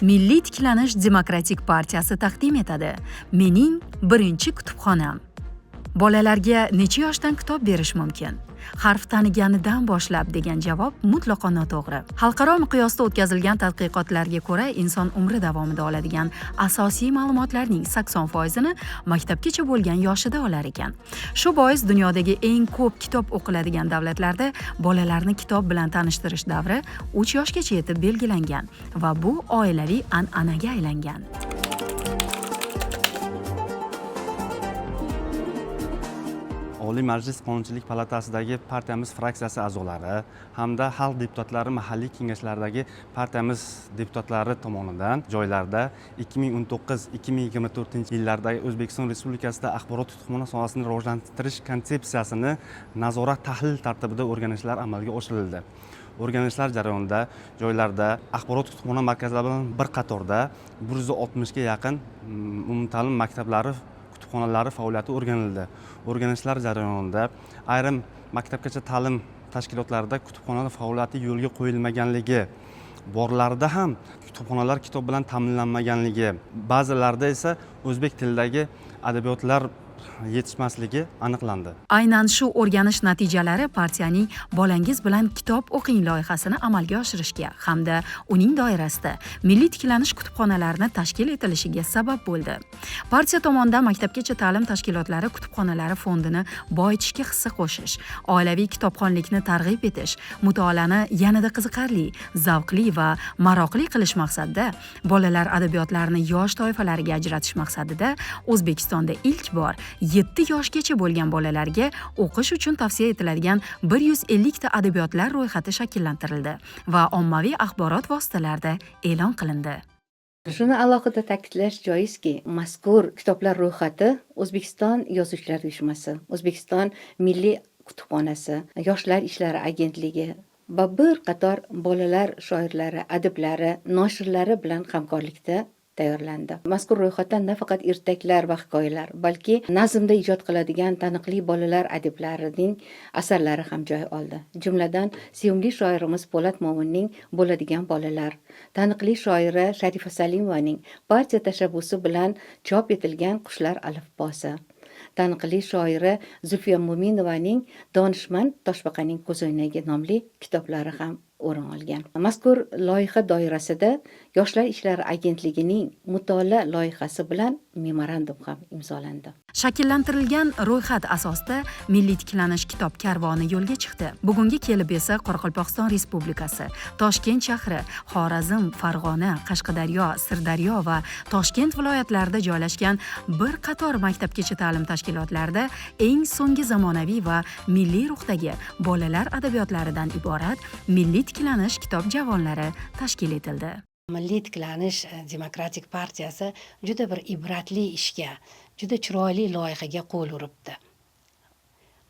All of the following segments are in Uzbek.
Milliy tiklanish demokratik partiyasi taqdim etadi. Mening birinchi kutubxonam. Bolalarga necha yoshdan kitob berish mumkin? Harf taniganidan boshlab degan javob mutlaqo noto'g'ri. Xalqaro miqyosda o'tkazilgan tadqiqotlarga ko'ra, inson umri davomida oladigan asosiy ma'lumotlarning 80%ini maktabgacha bo'lgan yoshida olar ekan. Shu bois dunyodagi eng ko'p kitob o'qiladigan davlatlarda bolalarni kitob bilan tanishtirish davri 3 yoshgacha yetib belgilangan va bu oilaviy an'anaga aylangan. Oliy Majlis Qonunchilik palatasidagi partiyamiz fraksiyasi a'zolari hamda xalq deputatlari mahalliy kengashlaridagi partiyamiz deputatlari tomonidan joylarda 2019-2024 yillardagi O'zbekiston Respublikasida axborot kutubxona sohasini rivojlantirish konsepsiyasini nazorat tahlil tartibida o'rganishlar amalga oshirildi. O'rganishlar jarayonida joylarda axborot kutubxona markazlari bilan bir qatorda 160 ga yaqin umumta'lim maktablari kutubxonalari faoliyati o'rganildi. O'rganishlar jarayonida ayrim maktabgacha ta'lim tashkilotlarida kutubxonalar faoliyati yo'lga qo'yilmaganligi, borlarida ham kutubxonalar kitob bilan ta'minlanmaganligi, ba'zilarida esa o'zbek tilidagi adabiyotlar yetishmasligi aniqlandi. Aynan shu o'rganish natijalari partiyaning "Bolangiz bilan kitob o'qing" loyihasini amalga oshirishga hamda uning doirasida milliy tiklanish kutubxonalarini tashkil etilishiga sabab bo'ldi. Partiya tomonidan maktabgacha ta'lim tashkilotlari kutubxonalari fondini boyitishga hissa qo'shish, oilaviy kitobxonlikni targ'ib etish, mutolaani yanada qiziqarli, zavqli va maroqli qilish maqsadida bolalar adabiyotlarini yosh toifalariga ajratish maqsadida O'zbekistonda ilk bor 7 yoshgacha bo'lgan bolalarga o'qish uchun tavsiya etiladigan 150 ta adabiyotlar ro'yxati shakllantirildi va ommaviy axborot vositalarida e'lon qilindi. Shuni alohida ta'kidlash joizki, mazkur kitoblar ro'yxati O'zbekiston Yozuvchilar uyushmasi, O'zbekiston Milliy kutubxonasi, Yoshlar ishlari agentligi va bir qator bolalar shoirlari, adiblari, noshirlari bilan hamkorlikda tayyorlandi. Mazkur ro'yxatdan nafaqat ertaklar va hikoyalar, balki nazmda ijod qiladigan taniqli bolalar adiblarining asarlari ham joy oldi. Jumladan, sevimli shoirimiz Po'lat Mo'minning "Bo'ladigan bolalar", taniqli shoira Sharifa Salimovaning partiya tashabbusi bilan chop etilgan "Qushlar alifbosi", taniqli shoira Zulfiya Mo'minovaning "Donishmand toshbaqaning ko'zoynagi" nomli kitoblari ham o'rin olgan. Mazkur loyiha doirasida Yoshlar ishlari agentligining mutolaa loyihasi bilan memorandum ham imzolandi. Shakllantirilgan ro'yxat asosida Milliy tiklanish kitob karvoni yo'lga chiqdi. Bugunga kelib esa Qoraqalpog'iston Respublikasi, Toshkent shahri, Xorazm, Farg'ona, Qashqadaryo, Sirdaryo va Toshkent viloyatlarida joylashgan bir qator maktabgacha ta'lim tashkilotlarida eng so'nggi zamonaviy va milliy ruhdagi bolalar adabiyotlaridan iborat Milliy tiklanish kitob javonlari tashkil etildi. Milliy tiklanish demokratik partiyasi juda bir ibratli ishga, juda chiroyli loyihaga qo'l uribdi.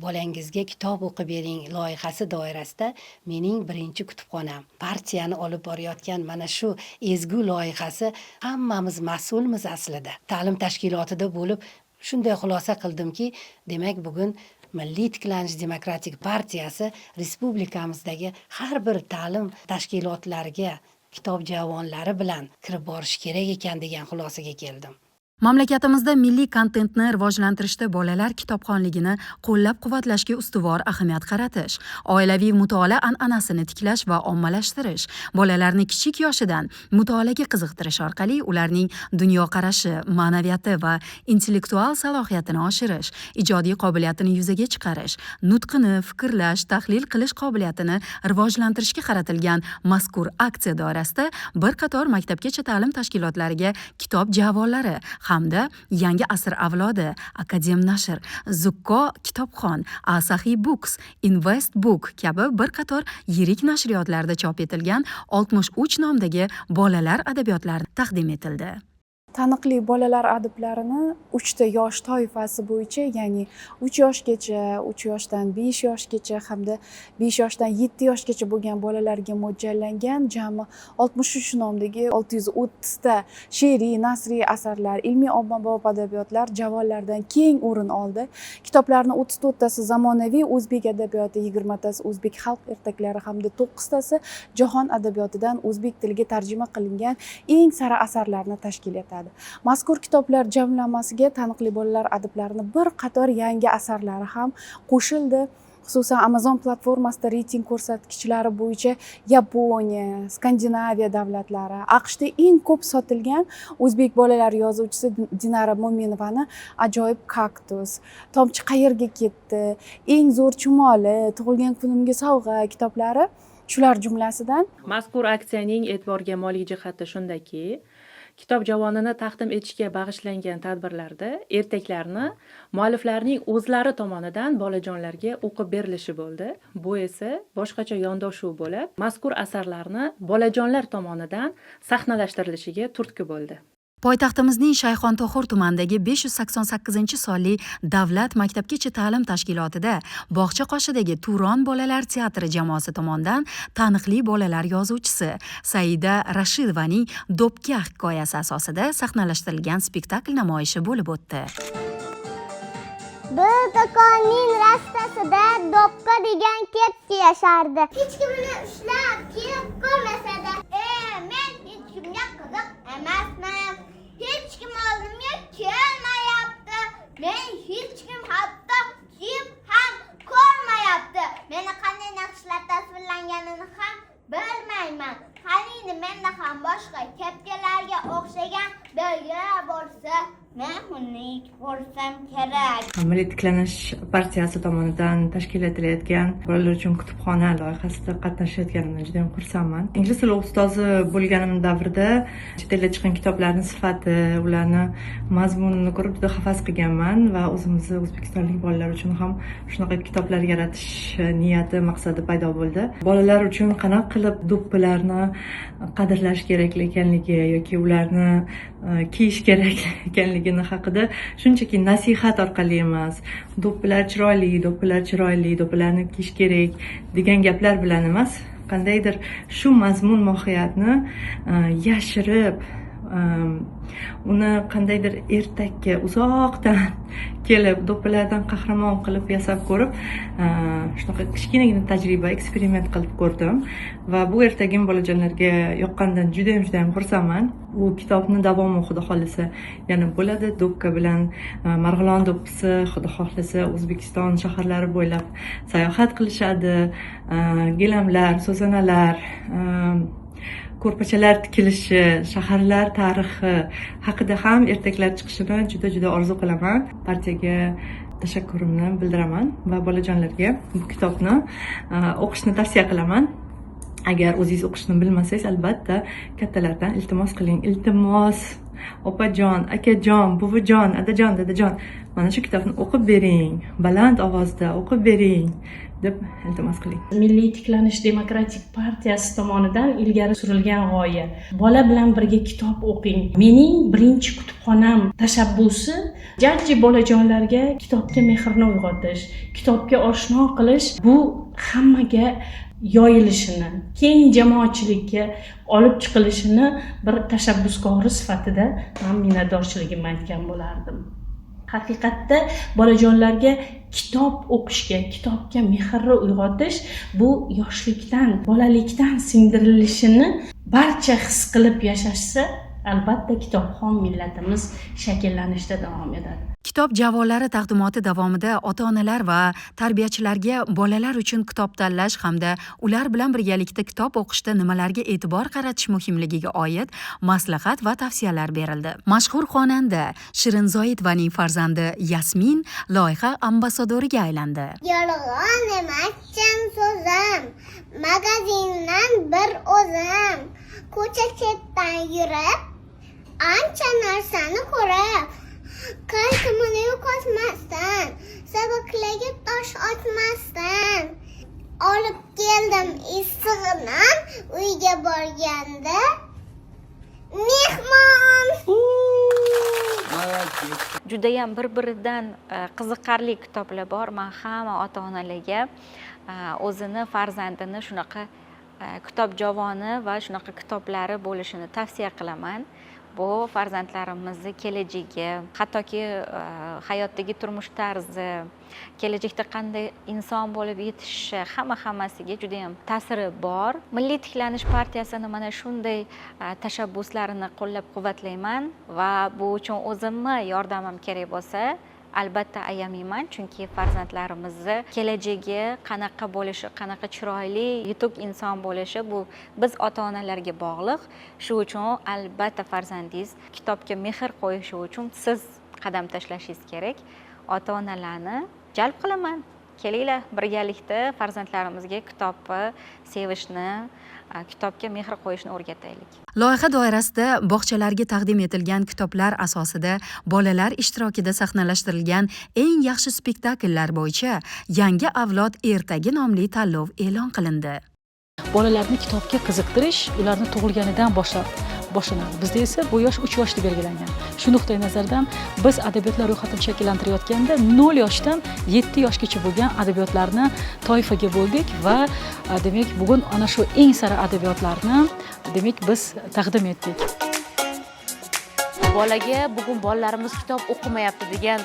"Bolangizga kitob o'qib bering" loyihasi doirasida "Mening birinchi kutubxonam", partiyani olib borayotgan mana shu ezgu loyihasi, hammamiz mas'ulmiz aslida. Ta'lim tashkilotida bo'lib, shunday xulosa qildimki, demak, bugun Milliy tiklanish demokratik partiyasi respublikamizdagi har bir ta'lim tashkilotlariga kitob javonlari bilan kirib borishi kerak ekan degan xulosaga keldim. Mamlakatimizda milliy kontentni rivojlantirishda bolalar kitobxonligini qo'llab-quvvatlashga ustuvor ahamiyat qaratish, oilaviy mutolaa an'anasini tiklash va ommalashtirish, bolalarni kichik yoshidan mutolaaga qiziqtirish orqali ularning dunyoqarashi, ma'naviyati va intellektual salohiyatini oshirish, ijodiy qobiliyatini yuzaga chiqarish, nutqini, fikrlash, tahlil qilish qobiliyatini rivojlantirishga qaratilgan mazkur aksiya doirasida bir qator maktabgacha ta'lim tashkilotlariga kitob javonlari hamda Yangi asr avlodi, Akadem nashr, Zukko kitobxon, Asaxiy Books, Invest Book kabi bir qator yirik nashriyotlarda chop etilgan 63 nomdagi bolalar adabiyotlari taqdim etildi. Taniqli bolalar adiblarini 3 ta yosh toifasi bo'yicha, ya'ni 3 yoshgacha, 3 yoshdan 5 yoshgacha hamda 5 yoshdan 7 yoshgacha bo'lgan bolalarga mo'ljallangan jami 63 nomdagi 630 ta she'riy, nasriy asarlar, ilmiy ommabop adabiyotlar javonlardan keng o'rin oldi. Kitoblarni 34 tasi zamonaviy o'zbek adabiyoti, 20 tasi o'zbek xalq ertaklari hamda to'qqiztasi jahon adabiyotidan o'zbek tiliga tarjima qilingan eng sara asarlarni tashkil etadi. Mazkur kitoblar jamlanmasiga taniqli bolalar adiblarini bir qator yangi asarlari ham qo'shildi. Xususan, Amazon platformasida reyting ko'rsatkichlari bo'yicha Yaponiya, Skandinaviya davlatlari, AQShda eng ko'p sotilgan o'zbek bolalar yozuvchisi Dinara Mo'minovani "Ajoyib kaktus", "Tomchi qayerga ketdi", "Eng zo'r chumoli", "Tug'ilgan kunimga sovg'a" kitoblari shular jumlasidan. Mazkur aksiyaning e'tiborga molik jihati shundaki, kitob javonini taqdim etishga bag'ishlangan tadbirlarda ertaklarni mualliflarning o'zlari tomonidan bolajonlarga o'qib berilishi bo'ldi. Bu esa boshqacha yondashuv bo'lib, mazkur asarlarni bolajonlar tomonidan sahnalashtirilishiga turtki bo'ldi. Poytaxtimizning Shayxontohur tumanidagi 588 sonli davlat maktabgacha ta'lim tashkilotida bog'cha qoshidagi Turon bolalar teatri jamoasi tomonidan taniqli bolalar yozuvchisi Saida Rashidovaning "Do'pka" hikoyasi asosida sahnalashtirilgan spektakl namoyishi bo'lib o'tdi. Bir do'konning rastasida Do'pka degan kepka yashardi. Hech kim uni ushlab kiyib ko'rmasa-da, "E, men hech kimga qiziq emasman. Hech kim oldimga kelmayapti. Men hech kim hatto kiyib ham ko'rmayapti. Meni qanday naqshlar tasvirlanganini ham bilmayman. Qaniydi menda ham boshqa kepkalarga o'xshagan belgilar bo'lsa, men uni ko'rsam kerak." Milliy tiklanish partiyasi tomonidan tashkil etilayotgan bolalar uchun kutubxona loyihasida qatnashayotganimdan juda ham xursandman. Ingliz tili ustozi bo'lganim davrida chet elda chiqqan kitoblarni sifati, ularni mazmunini ko'rib juda havas qilganman va o'zimizni o'zbekistonlik bolalar uchun ham shunaqa kitoblar yaratish niyati, maqsadi paydo bo'ldi. Bolalar uchun qanaqa qilib do'ppilarni qadrlash kerak ekanligi yoki ularni kiyish kerak ekanligini haqida shunchaki nasihat orqali emas, do'ppilar chiroyli, do'ppilar chiroyli, do'ppilarni kiyish kerak degan gaplar bilan emas, qandaydir shu mazmun mohiyatni yashirib, uni qandaydir ertakka uzoqdan kelib do'ppilardan qahramon qilib yasab ko'rib, shunaqa kichkinagina tajriba, eksperiment qilib ko'rdim va bu ertagim bolajonlarga yoqqanidan judayam, judayam xursandman. U kitobni davomi, xudo xohlasa, yana bo'ladi. Do'pka bilan Marg'ilon do'ppisi, xudo xohlasa, O'zbekiston shaharlari bo'ylab sayohat qilishadi. Gilamlar, so'zanalar, ko'rpachalar tikilishi, shaharlar tarixi haqida ham ertaklar chiqishini juda, juda orzu qilaman. Partiyaga tashakkurimni bildiraman va bolajonlarga bu kitobni o'qishni tavsiya qilaman. Agar o'zingiz o'qishni bilmasangiz, albatta kattalardan iltimos qiling. Iltimos, opajon, akajon, buvijon, adajon, dadajon, mana shu kitobni o'qib bering, baland ovozda o'qib bering, deb iltimos qiling. Milliy tiklanish demokratik partiyasi tomonidan ilgari surilgan g'oya, bola bilan birga kitob o'qing, mening birinchi kutubxonam tashabbusi jajji bolajonlarga kitobga mehrni uyg'otish, kitobga oshno qilish, bu hammaga yoyilishini, keng jamoatchilikka olib chiqilishini bir tashabbuskori sifatida man minnatdorchiligimni aytgan bo'lardim. Haqiqatda bolajonlarga kitob o'qishga, kitobga mehrni uyg'otish, bu yoshlikdan, bolalikdan singdirilishini barcha his qilib yashashsa, albatta kitobxon millatimiz shakllanishda davom etadi. Kitob javonlari taqdimoti davomida ota onalar va tarbiyachilarga bolalar uchun kitob tanlash hamda ular bilan birgalikda kitob o'qishda nimalarga e'tibor qaratish muhimligiga oid maslahat va tavsiyalar berildi. Mashhur xonanda Shirin Zoitovaning farzandi Yasmin loyiha ambassadoriga aylandi. Yolg'on emas, chin so'zim. Magazindan bir o'zim ko'cha chetdan yurib, ancha narsani ko'rib, kaltimni yo'qotmasdan, sabaklarga tosh otmasdan olib keldim issig'idan. Uyga borganda mehmon. Judayam bir-biridan qiziqarli kitoblar bor. Men hamma ota-onalarga o'zini farzandini shunaqa kitob javoni va shunaqa kitoblari bo'lishini tavsiya qilaman. Bu farzandlarimizni kelajagi, hattoki hayotdagi turmush tarzi, kelajakda qanday inson bo'lib yetishishi, hammasiga juda ham ta'siri bor. Milliy tiklanish partiyasini mana shunday tashabbuslarini qo'llab-quvvatlayman va bu uchun o'zimni yordamim kerak bo'lsa, albatta ayamayman, chunki farzandlarimizni kelajagi qanaqa bo'lishi, qanaqa chiroyli, yetuk inson bo'lishi bu biz ota-onalarga bog'liq. Shu uchun albatta farzandingiz kitobga mehr qo'yishi uchun siz qadam tashlashingiz kerak. Ota-onalarni jalb qilaman. Kelinglar, birgalikda farzandlarimizga kitobni sevishni, kitobga mehr qo'yishni o'rgataylik. Loyiha doirasida bog'chalarga taqdim etilgan kitoblar asosida bolalar ishtirokida sahnalashtirilgan eng yaxshi spektakllar bo'yicha Yangi avlod ertagi nomli tanlov e'lon qilindi. Bolalarni kitobga qiziqtirish ularni tug'ilganidan boshlab boshlanadi. Bizda esa bu yosh 3 yoshda belgilangan. Shu nuqtai nazardan biz adabiyotlar ro'yxatini shakllantirayotganda 0 yoshdan 7 yoshgacha bo'lgan adabiyotlarni toifaga bo'ldik va demak bugun ana shu eng sara adabiyotlarni demak biz taqdim etdik. Bolaga bugun bolalarimiz kitob o'qimayapti degan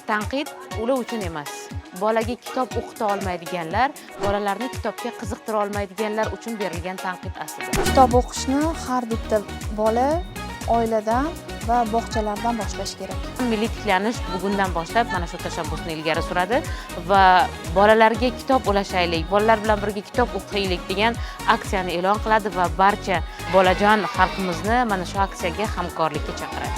tanqid ular uchun emas. Bolaga kitob o'qita olmaydiganlar, bolalarni kitobga qiziqtira olmaydiganlar uchun berilgan tanqid aslida. Kitob o'qishni har bitta bola oiladan va bog'chalardan boshlash kerak. Milliy tiklanish bugundan boshlab mana shu tashabbusni ilgari suradi va bolalarga kitob ulashaylik, bolalar bilan birga kitob o'qiylik degan aksiyani e'lon qiladi va barcha bolajon xalqimizni mana shu aksiyaga hamkorlikka chaqiradi.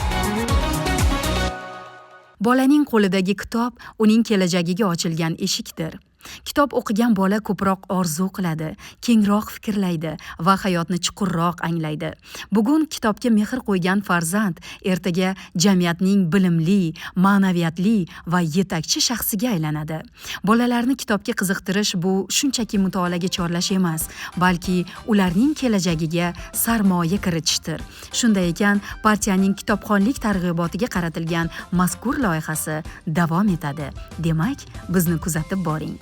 Bolaning qo'lidagi kitob uning kelajagiga ochilgan eshikdir. Kitob o'qigan bola ko'proq orzu qiladi, kengroq fikrlaydi va hayotni chuqurroq anglaydi. Bugun kitobga mehr qo'ygan farzand ertaga jamiyatning bilimli, ma'naviyatli va yetakchi shaxsiga aylanadi. Bolalarni kitobga qiziqtirish bu shunchaki mutolaaga chorlash emas, balki ularning kelajagiga sarmoya kiritishdir. Shunday ekan, partiyaning kitobxonlik targ'ibotiga qaratilgan mazkur loyihasi davom etadi. Demak, bizni kuzatib boring.